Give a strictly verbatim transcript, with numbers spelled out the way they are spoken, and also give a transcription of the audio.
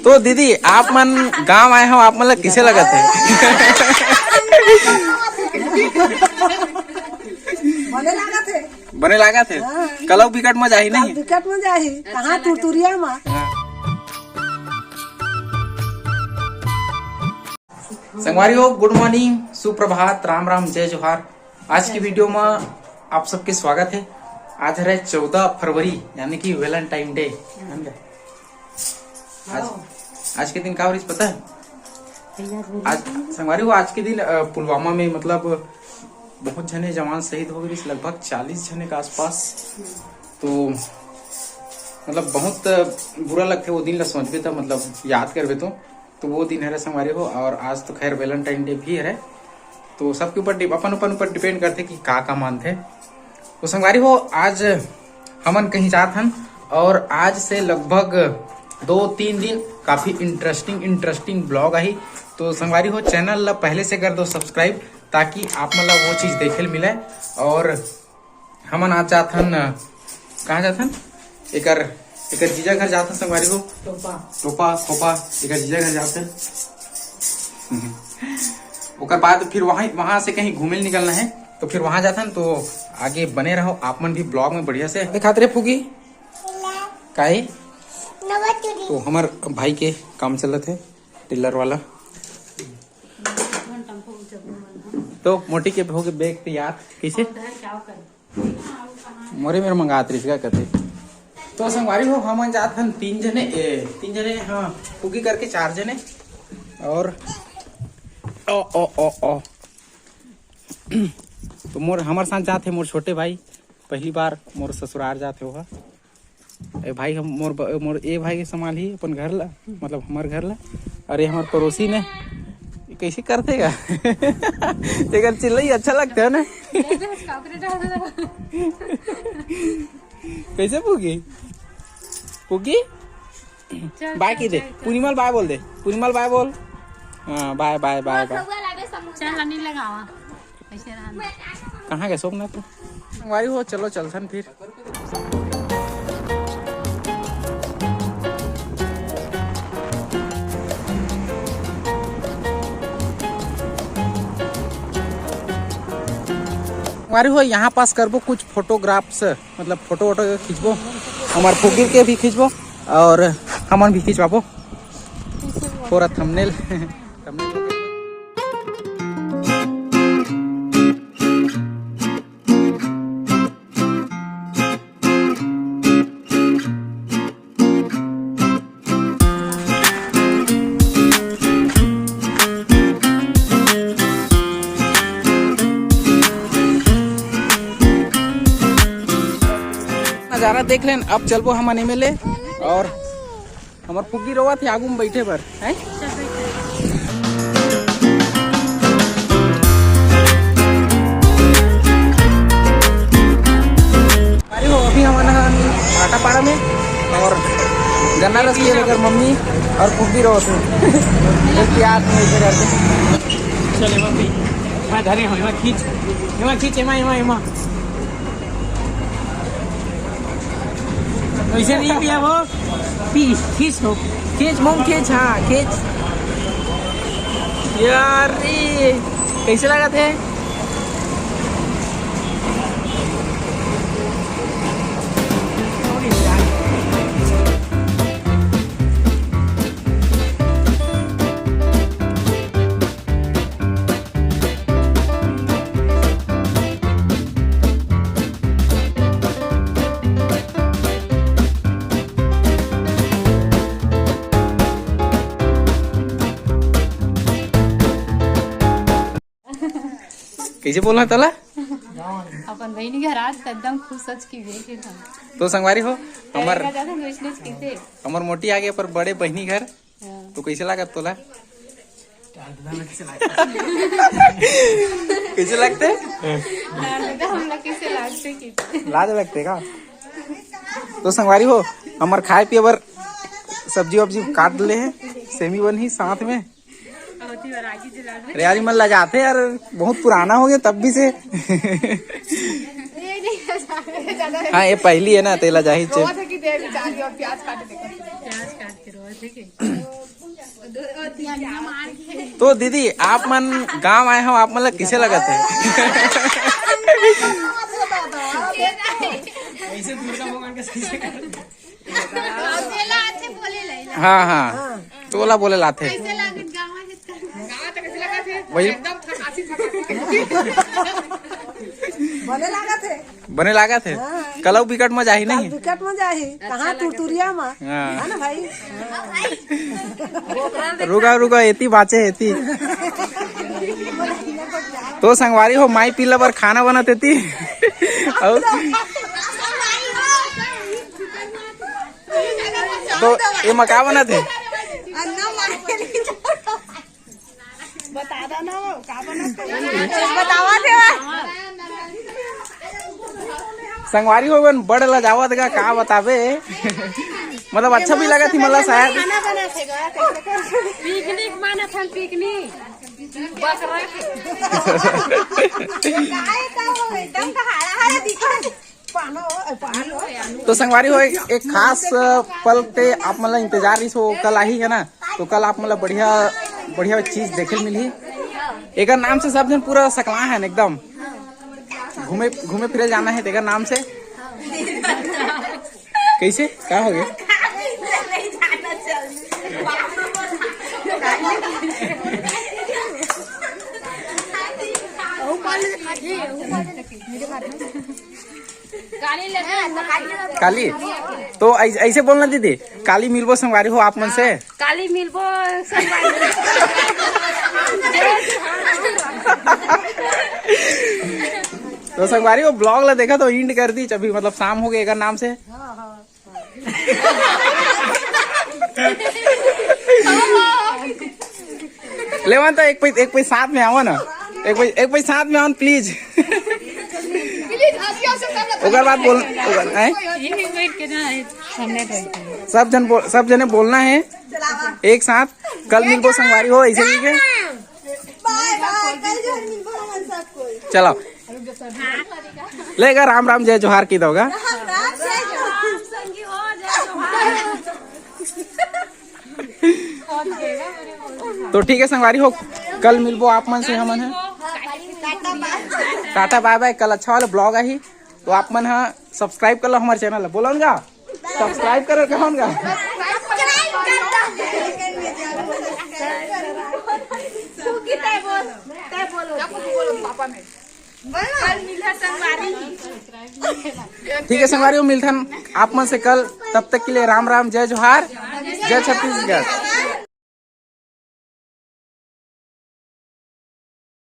तो दीदी, आप मन गांव आए हो, आप मन ला किसे लगत है? बने लागत है। बने लागत है? हाँ। कलौ बिकट मजा ही नहीं? बिकट मजा ही। कहाँ तुरतुरिया मा? हाँ। संगवारी हो, गुड मॉर्निंग, सुप्रभात, राम राम, जय जोहार। आज की वीडियो में आप सबके स्वागत है। आज हरे चौदह फरवरी, यानी कि वैलेंटाइन डे। आज, आज के दिन का हो रही पता है? आज संगवारी हो, आज के दिन, अ, पुलवामा में, मतलब, बहुत झने जवान शहीद हो गए, लगभग चालीस झने के आसपास। तो मतलब बहुत बुरा लगथे वो दिन ला सोचबे तो, मतलब याद करबे तो। तो वो दिन हरे संगवारी हो, और आज तो खैर वैलेंटाइन डे भी हरे। तो सबके ऊपर डि-, अपन अपन ऊपर डिपेंड करथे कि का का मानथे। तो संगवारी हो, आज हमन कहीं जात हन, और आज से लगभग दो तीन दिन काफी इंटरेस्टिंग इंटरेस्टिंग ब्लॉग आही। तो संगवारी हो, चैनल ला पहले से कर दो सब्सक्राइब, ताकि आप मन ला वो चीज देखे ल मिले। और हमन आज जात हन, कहाँ जात हन? एकर, एकर जीजा घर जात हन संगवारी हो। टोपा। टोपा, खोपा, एकर जीजा घर जात हन। ओकर बाद फिर वहाँ, वहाँ से कहीं घूमे ल निकलना है, तो फिर वहाँ जात हन। तो आगे बने रहो आप मन भी ब्लॉग में बढ़िया से। दिखात रे फुगी। काहे? तो हमर भाई के काम चलत है, टेलर वाला। तो मोटी के हो गए बैग तैयार। कैसे? मोरे मेर मंगात रहिस का कथे। तो संगवारी हो, हमन जात हन तीन जने, ए, तीन जने, हाँ, फुगी करके चार जने। और ओ, ओ, ओ, ओ। तो मोर, हमर साथ जात हे मोर छोटे भाई, पहली बार मोर ससुरार जात हे ओहा। ए भाई, हम मोर ब-, मोर ए भाई के संभाल ही अपन घर ला, मतलब हमर घर ला। और ये हमर पड़ोसी ने, ये कैसे करथे गा? तेकर चिल्लई अच्छा लगथे है ना? कैसे फुगी? फुगी? चल, बाय चल, की दे। चल, चल। पूर्णिमा ल बाय बोल दे। पूर्णिमा ल बाय बोल। हाँ, बाय, बाय, बाय, बाय। चल, नहीं लगावा। ऐसे रहना। कहाँ गए सोमनाथ? संगवारी हो, चलो चलथन फिर। संगवारी हो, यहाँ पास करबो कुछ फोटोग्राफ्स, मतलब फोटो वोटो खींचबो, हमार फुगिर के भी खींचबो और हमन भी खींचवाबो। पूरा थंबनेल, थंबनेल। नजारा देख लेन। अब चलबो हमन एम एल ए और हमर फुग्गी रोवत हे आगू में बैठे बर, हैं? अरे हो, अभी हमन ह भाटापारा में और गन्ना रस पिए लेकर मम्मी और फुग्गी रोवत हे। एक याद नहीं ऐसे करते। चल, एमा भी, एमा धरे हो, एमा खींच, एमा खींच, एमा, एमा, एमा। वैसे नहीं पिया वो। पी, खींच तो। खींच, मुंह खींच, हाँ, खींच। यार रे, कैसे लगा थे? कैसे बोलना तला? अपन बहिनी घर आज त एकदम खुश सच की देख ले हम। तो संगवारी हो, हमर, जादा वैसने कहिथे। हमर मोटी आगे पर बड़े बहिनी घर। हाँ। तो कैसे लागत तोला? कैसे लगते? दादा हमला कैसे लागते कि? लाज लगते का? तो संगवारी हो, हमर खाए पिए बर सब्जी वब्जी काट ले हे, सेमी बनही साथ में। अरे यार, मन लजाते यार, बहुत पुराना हो गया तब भी से। हाँ, ये पहली है ना, तेला जाही चे। प्याज काट के रोज। तो दीदी, आप मन गांव आए हो, आप मन ला किसे लगत है? हाँ, हाँ, तोला बोले लाथे। वही बने लागत है। बने लागत है। हाँ। कलऊ बिकट मजा आही नहीं? बिकट मजा आही। कहाँ तुरतुरिया मा? हाँ। है ना भाई? रुका, रुका, एती बाचे, एती। तो संगवारी हो, माई पीला बर खाना बनत एती। अउ तो ये मा का बनत है? बता दो ना, वो का बनत है? बतावा थे। संगवारी हो, बड़ लजावत गा, का बताबे। मतलब, अच्छा भी लगा थी, मतलब, शायद। खाना बना थे गा, कैसे कर? पिकनिक माना था, पिकनिक। बस रख। काय का हो, एकदम का हाड़ा हाड़ा दिखा। तो संगवारी हो, एक, एक खास पल के आप मन ला इंतजार रहिस हो, कल आही है ना, तो कल आप मन ला बढ़िया बढ़िया चीज देखे मिलही। एकर नाम से सब जन पूरा सकला है एकदम, घूमे घूमे फिरे जाना है तेकर नाम से। कैसे, का हो गया? काली तो ऐसे बोलना दीदी, काली मिलबो संगवारी हो आप मन से। काली मिलबो संगवारी। तो संगवारी हो, ब्लॉग ला देखा तो एंड कर दी अभी, मतलब शाम हो गए एकर नाम से। लेवन तो एक पैस एक पैस साथ में आवा ना, एक पैस एक पैस साथ में आवा प्लीज। ओकर बाद बोल। सब जन बोल, सब जने बोलना है एक साथ। कल मिलबो संगवारी हो ऐसे ही के। चलो, लेगा राम राम जय जोहार की दोगा। तो ठीक है संगवारी हो, कल मिलबो आप मन से हमन है। टाटा बाय बाय। कल अच्छा वाला ब्लॉग आही, तो आप मन हा सब्सक्राइब कर लो हमारे चैनल ला। बोलन गा, सब्सक्राइब कर कौन गा। ठीक है संगवारी हो, मिलथन आप मन से कल। तब तक के लिए राम राम, जय जोहार, जय छत्तीसगढ़।